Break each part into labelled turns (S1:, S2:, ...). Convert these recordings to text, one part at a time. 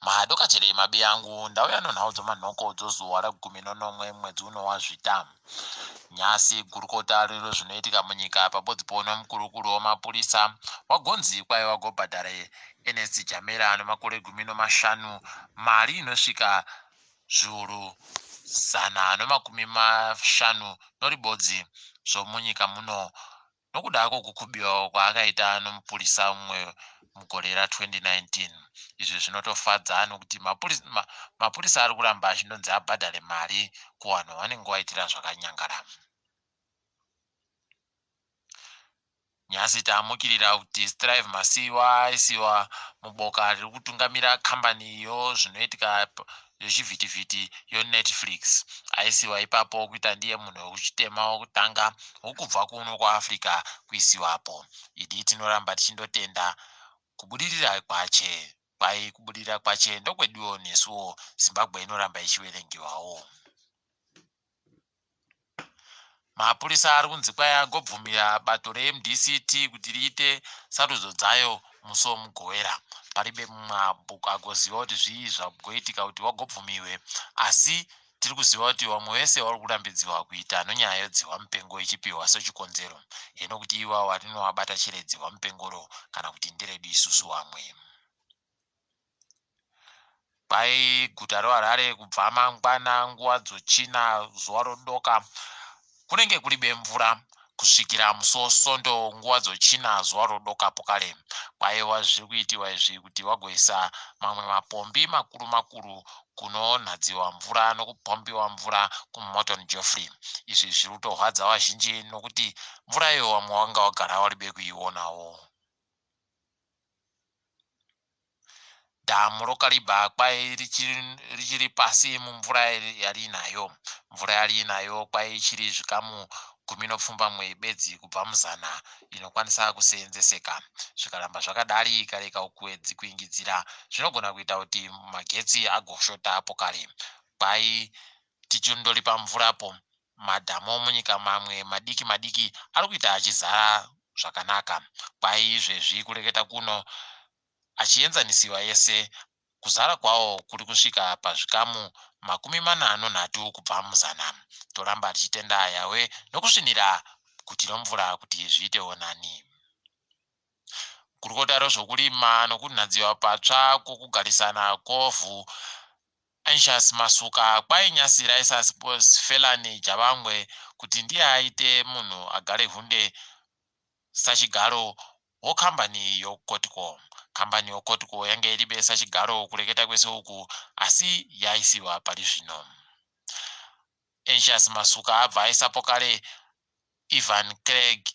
S1: Madokachere mabiyangu ndauya nonhau dzomanhoko dzozuva ragumi nonomwe mwedzi uno waZvita. Nhasi gurukota rero zvinoitika munyika pabodzipo nomukurukuru wamapurisa wagonzi kwai wagobhadhare Ernest Jamela ane makore 15 mari inosvika zviuru 151 zvomunyika muno nokuda kwokukubiwa kwaakaita nomupurisa mumwe mugore ra2019. Izvi zvinotofadza nokuti mapurisa ari kuramba achindonzi abhadhare mari kuvanhu vanenge vaitira zvakanyangara. Nhasi tamukirira kuti Strive Masiyiwa aisiwa muboka riri kutungamira kambani yozvinoitika yechivhitivhiti yoNetflix. Aisiwa ipapo kuita ndiye munhu wechitema wekutanga wokubva kuno kuAfrica kuisiwapo. Idi tinoramba tichindotenda kubudirira kwache. Kwai kubudirira kwache ndokweduwo nesuwo Zimbabwe inoramba ichiverengewawo. Mapurisa ari kunzi kwai agobvumira bato reMDCT kuti riite sarudzo dzayo musi weMugovera. Paribe mumwe agoziva kuti zvii zvagoitika kuti wagobvumiwe asi tiri kuziva kuti vamwe vese vari kurambidziwa kuita nonyaya yedzihwa mupengo ichipiwa sechikonzero. Hino kuti iwawa rinovabata chere dzihwa mupengoro kana kuti nderedu isusu vamwe. Kwai guta reHarare kubva mangwana nguva dzochina zuva rodoka kunenge kuribe mvura kusvikira musi weSondo nguva dzochina zuva rodoka pokare. Kwaiwa zviri kuitiwa izvi kuti vagoisa mamwe mapombi makuru makuru kunonhadziwa mvura nokupombiwa mvura kuMorton Geoffrey. Izvi zviri kutorwadza vazhinji nokuti mvura iyo vamwe vanga vagara varibe kuionawo. Dhamu roKariba kwai richiri pasi mumvura yariinayo. Mvura yariinayo kwai ichiri zvikamu 17 bedzi kubva muzana inokwanisa kuseenzeseka. Zvikaramba zvakadari ikareka kuingidzira zvinogona kuita kuti magetsi agoshota pokare. Kwai tichindori pamvurapo, madhamu omunyika mamwe madiki madiki ari kuita achizara zvakanaka. Kwai izvezvi kureketa kuno achienzanisiwa ese, kuzara kwawo kuri kusvika pazvikamu 43 kubva muzana. Toramba tichitenda Yahweh nokusvinira guti romvura kuti zviitewo nani. Gurukota rezvokurima nokunhadziwa patsva kwokugarisana kwovhu, Anxious Masuka, kwai nyasi raisa Felani Javangwe kuti ndiye aite munhu agare hunde sachigaro wokambani yoCotco. Kambani yoCotco yange iribe sachigaro kureketa kwese uku asi yaisiwa pari zvino. Anxious Masuka abva aisapo kare Ivan Craig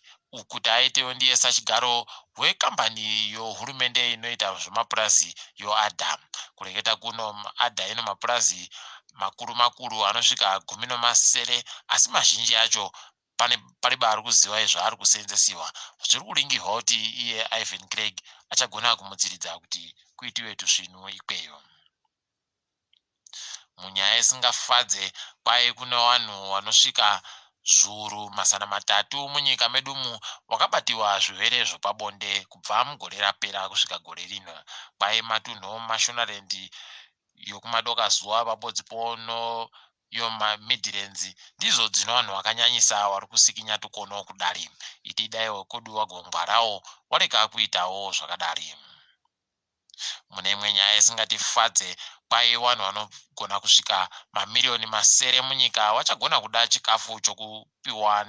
S1: kuti aitewo ndiye sachigaro wekambani yohurumende inoita zvemapurazi yoADA. Kureketa kuno ADA ino mapurazi makuru makuru anosvika 17 asi mazhinji acho pane paribe ari kuziva zvaari kuseenzesiwa. Zviri kuringirwa kuti iye Ivan Craig achagona kumutsiridza kuti kuitiwe tusvinu ikweyo. Munyaya isingafadze kwai kune vanhu vanosvika zviuru 300 munyika medumu vakabatiwa zvirwere zvepabonde kubva mugore rapera kusvika gore rino. Kwai matunhu emuMashonaland yokumadokazuva pabodzipo yomaMidlands ndidzo dzino vanhu vakanyanyisa vari kusikinya tukono kudari. Iti dai wekwedu wagongwarawo warega kuitawo zvakadari. Mune imwe nyaya isingatifadze, kwai vanhu vanogona kusvika mamiriyoni 7 munyika vachagona kuda chikafu chokupiwa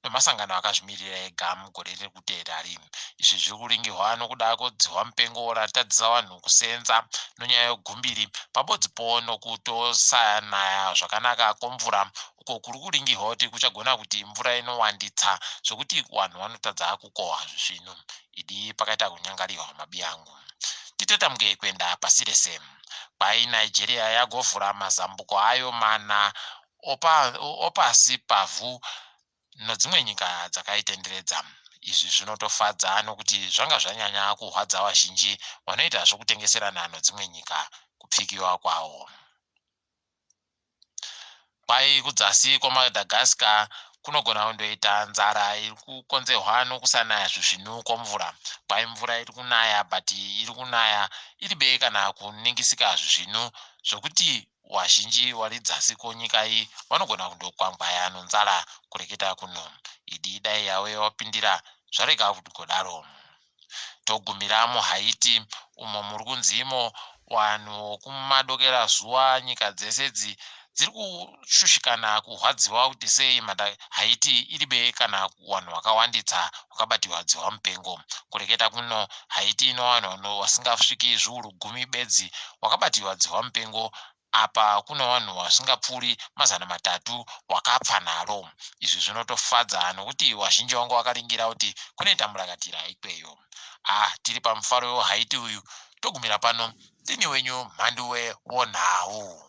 S1: nemasangano akazvimirira ega mugore riri kuteera ri. Izvi zviri kuringirwa nokuda kwedzihwa mupengo ratadzisa vanhu kuseenza nonyaya yegumbiri pabodzipo nokutosanaya zvakanaka kwemvura uko kuri kuringirwa kuti kuchagona kuti mvura inowanditsa zvokuti vanhu vanotadza kukohwa zvisvinu. Idi pakaita kunyangarirwa mabiyangu. Titotamuke kuenda pasi rese. Kwai Nigeria yagovhura mazambuko ayo mana opasi pavhu nodzimwe nyika dzakaitenderedza. Izvi zvinotofadza nokuti zvanga zvanyanya kurwadza vazhinji vanoita zvokutengeserana nodzimwe nyika kupfikiwa kwawo. Kwai kudzasi kwaMadagascar Kunogona kundoita nzara iri kukonzerwa nokusanaya zvisvinu kwomvura. Kwai mvura iri kunaya but iri kunaya iri be kana kuningisika zvisvinu zvokuti wazhinji wari dzasi kwonyika iyi vanogona kundokwangwaya nonzara kureketa kuno. Idi dai yawe wapindira zvarega kudaro. Togumira muHaiti umo muri kunzi imo vanhu vokumadokera zuva nyika dzese idzi dziri kushushikana kurwadziwa kuti sei Haiti iribe kana vanhu vakawandisa vakabatiwa dzihwa mupengo. Kureketa kuno Haiti ino vanhu vasingasviki zviuru gumi bedzi vakabatiwa dzihwa mupengo apa kune vanhu vasingapfuuri 300 wakapfa naro. Izvi zvinotofadza nokuti vazhinji vanga vakaringira kuti kunoita murakatira ikweyo. Ah, tiri pamufaro weHaiti uyu togumira pano. Ndini wenyu Mhanduwe wonhau.